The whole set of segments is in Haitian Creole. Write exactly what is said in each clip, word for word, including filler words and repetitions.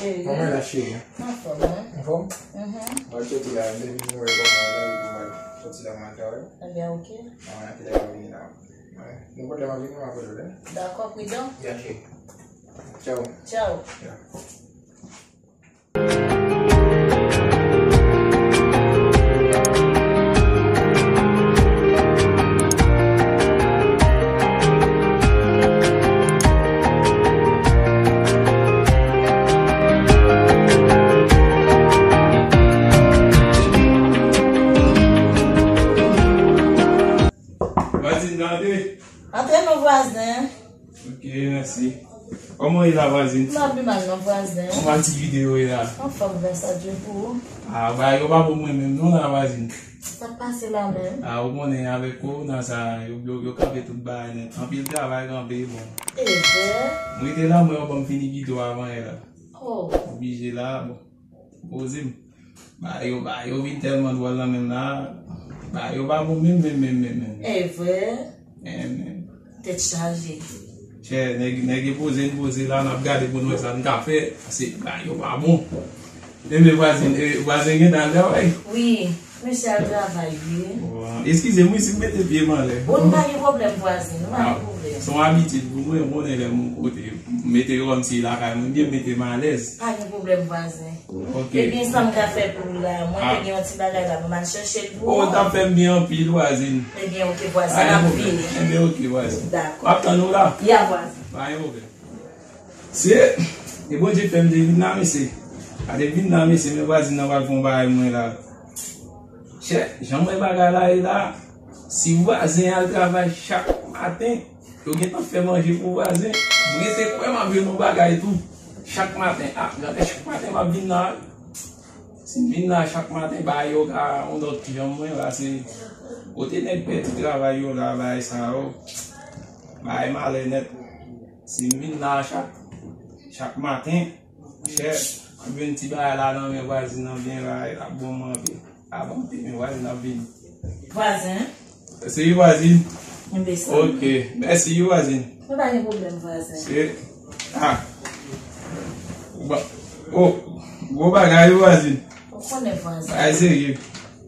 Kòman w ye la, cheri? Anfòm, wi. Anfòm? Mhm. Mwen soti la, m te vin wè kòman w ye la, epi mwen soti la, mwen al travay. Ebyen, oke. Mwen antre la, mwen vini la. Wi. Nenpòt lè mwen vini, mwen apèl ou, wi. Dakò, pridan. Ya, cheri. Tchao. Tchao. Ya. Vwazin, antre. Antre non, vwazen. Ok, mèsi. Kòman w ye la, vwazin? M pa pi mal non, vwazen. Kòman ti videyo ye la? Anfòm, gras a Dye, pou ou? Ah, bagay yo pa bon mwen menm non la, vwazin. Sa k pase la menm? Ah, ou konnen avèk kowona sa, yo, yo, yo kanpe tout bagay nèt. Anpil travay kanpe, bon. E vre? M rete la, mwen yo ban m fini pito avan yè la. Oh. Oblije la, bon. Poze m. Bagay yo, bagay yo vin tèlman dwòl nan menm la. Bagay yo pa bon menm, menm, menm, menm, menm. E vre? Menm, menm. Tèt chaje. Chè, nèg, nèg e poze n poze la, n ap gade pou n wè sa n ka fè. Paske bagay yo pa bon. Enben, vwazin, e, vwazen gentan al travay? Wi, mesye al travay, wi. Bon, eskize m, wi, si m mete pye m anlè. Bon, pa gen pwoblèm, vwazen, nou pa gen pwoblèm. Se yon abitid pou mwen, m konnen lè m kote, m mete kòmsi lakay mwen, byen m mete m alèz. Pa gen pwoblèm, vwazen. Ok. Ebyen, sa m ka fè pou ou la, mwen te gen yon ti bagay la, mwen al chèche l pou ou. Oh, w t ap fè m byen anpil, vwazin. Ebyen, ok, vwazen, m ap vini. Ebyen, ok, vwazin. Dakò. M ap tann ou la. Ya, vwazen. Pa gen pwoblèm. Se, e Bondye fè m te vin la, mesye. A te vin la, mesye, men vwazin nan pral fè yon bagay mwen la. Chè, jan mwen bagay la ye la, si vwazen al travay chak maten, yo gentan fè manje pou vwazen. M rete kwè m ap jwenn yon bagay tou. Chak maten, ah, gade chak maten m ap vin la. Si m vin la chak maten, bagay yo ka yon lòt jan mwen la, se kote nèg pèdi travay yo la, bagay sa yo. Bagay malè nèt. Si m vin la chak, chak maten, chè, m ap jwenn ti bagay la nan men vwazin nan byen la, l ap bon manje. Avan m te men vwazin ap vini. Vwazen. Mèsi wi vwazin. Enben sa. Ok. Mèsi wi vwazin. Mwen pa gen pwoblèm vwazen. Se, ah. Ba, oh, gwo bagay wi vwazin. Ou konnen vwazen. Bagay serye.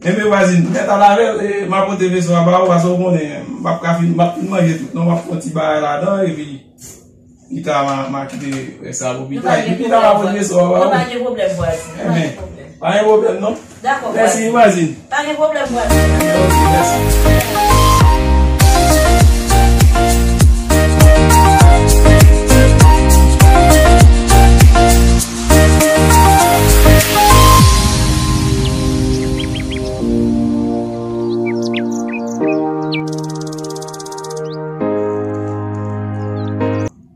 Enben vwazin, mèt al avè l, e, m ap pote veso a ba ou, paske ou konnen, m p ap ka fin, m ap fin manje tout non, m ap fè yon ti bagay ladan, epi Pita, m a, m a kite rès la pou pita. Epi pita, m a pote sou ou. Pa gen pwoblèm, vwazin. Pa gen pwoblèm. Pa gen pwoblèm, non. Dakò, vwazin. Mèsi, vwazin. Pa gen pwoblèm, vwazin. Ok, mèsi.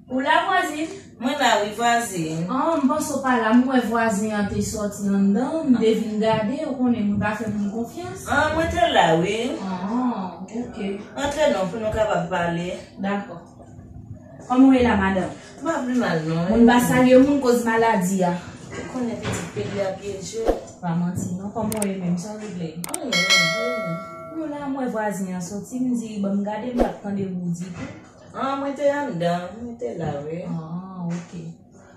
Ou la, vwazin? Mwen la wi, vwazin. An, m panse w pa la. M wè vwazen an te sòti anndan, m te vin gade, ou konnen mwen pa fè moun konfyans. An, mwen te la wi. An, ok. Antre non, pou nou kapab pale. Dakò. Kòman w ye la, madanm? M pa pi mal non. Moun pa salye moun koz maladi a. Ou konnen pitit peyi a pyeje. Pa manti non, kòman w ye menm, sa w regle? Anyen, anyen. Nou la, m wè vwazen an sòti, m di, ban m gade, m pa t tande w di tou. An, mwen te anndan, mwen te la, wi. Ah, ok.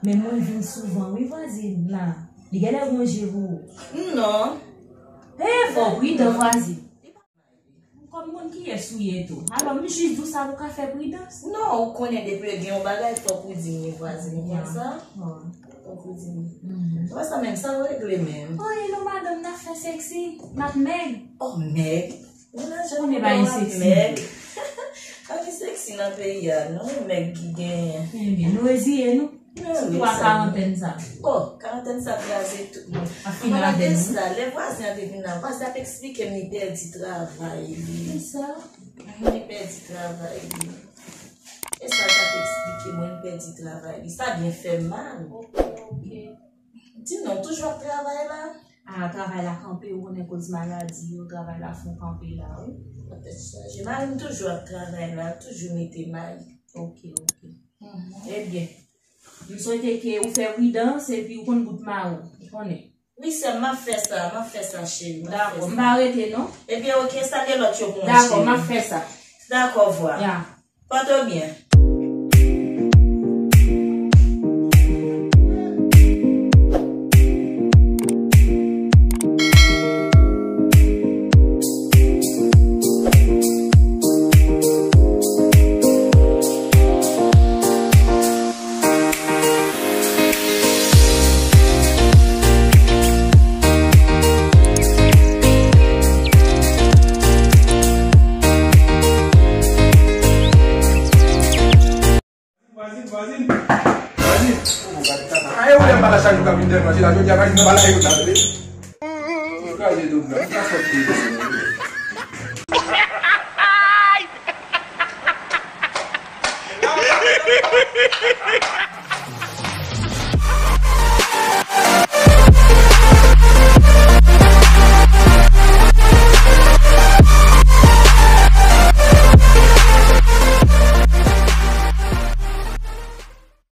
Men mwen vin souvan, wi, vwazin la. Li genlè gon je pou ou. Non. E, fò w pridan, vwazin. Kòm moun kiyès ou ye tou. Alò, m jis di w sa pou w ka fè pridans. Non, ou konnen depi gen yon bagay, fòk ou di m, wi, vwazin, konsa. Fòk ou di m. Konsa menm, sa w regle menm. Anyen non, madanm, n ap fè seksi, n ap mèg. Oh, mèg. Ou konnen pa gen seksi. Pa gen seksi nan peyi a, non, mèg ki genyen. Ebyen, nou reziye nou. Sitou a karantèn sa. Oh, karantèn sa kraze tout moun. Ap fini avè nou. An palan de sa, lè vwazin an te vin la, vwazin ap eksplike m li pèdi travay li. Kisa? Mhm, li pèdi travay li. E sa l t ap eksplike mwen, li pèdi travay li. Sa byen fè m mal. Ok, ok. Di non, toujou ap travay la? Ah, travay la kanpe, ou konnen koz maladi yo, travay la fon kanpe la, wi. Tèt chaje. Mari m toujou ap travay la, toujou mete may. Ok, ok. Mhm. Ebyen, m swete ke ou fè pridans epi ou konn bout mari w, ou konnen. Wi, sè m, m ap fè sa, m ap fè sa, cheri, m ap fè sa. Dakò, m pa rete, non. Ebyen, ok, salye lòt yo pou mwen, cheri. Dakò, m ap fè sa. Dakò, vwa. Ya. Pòte w byen. Tèlman se la jodi a pa gen bagay yo la tande. Kraze tout la, sa sòt de.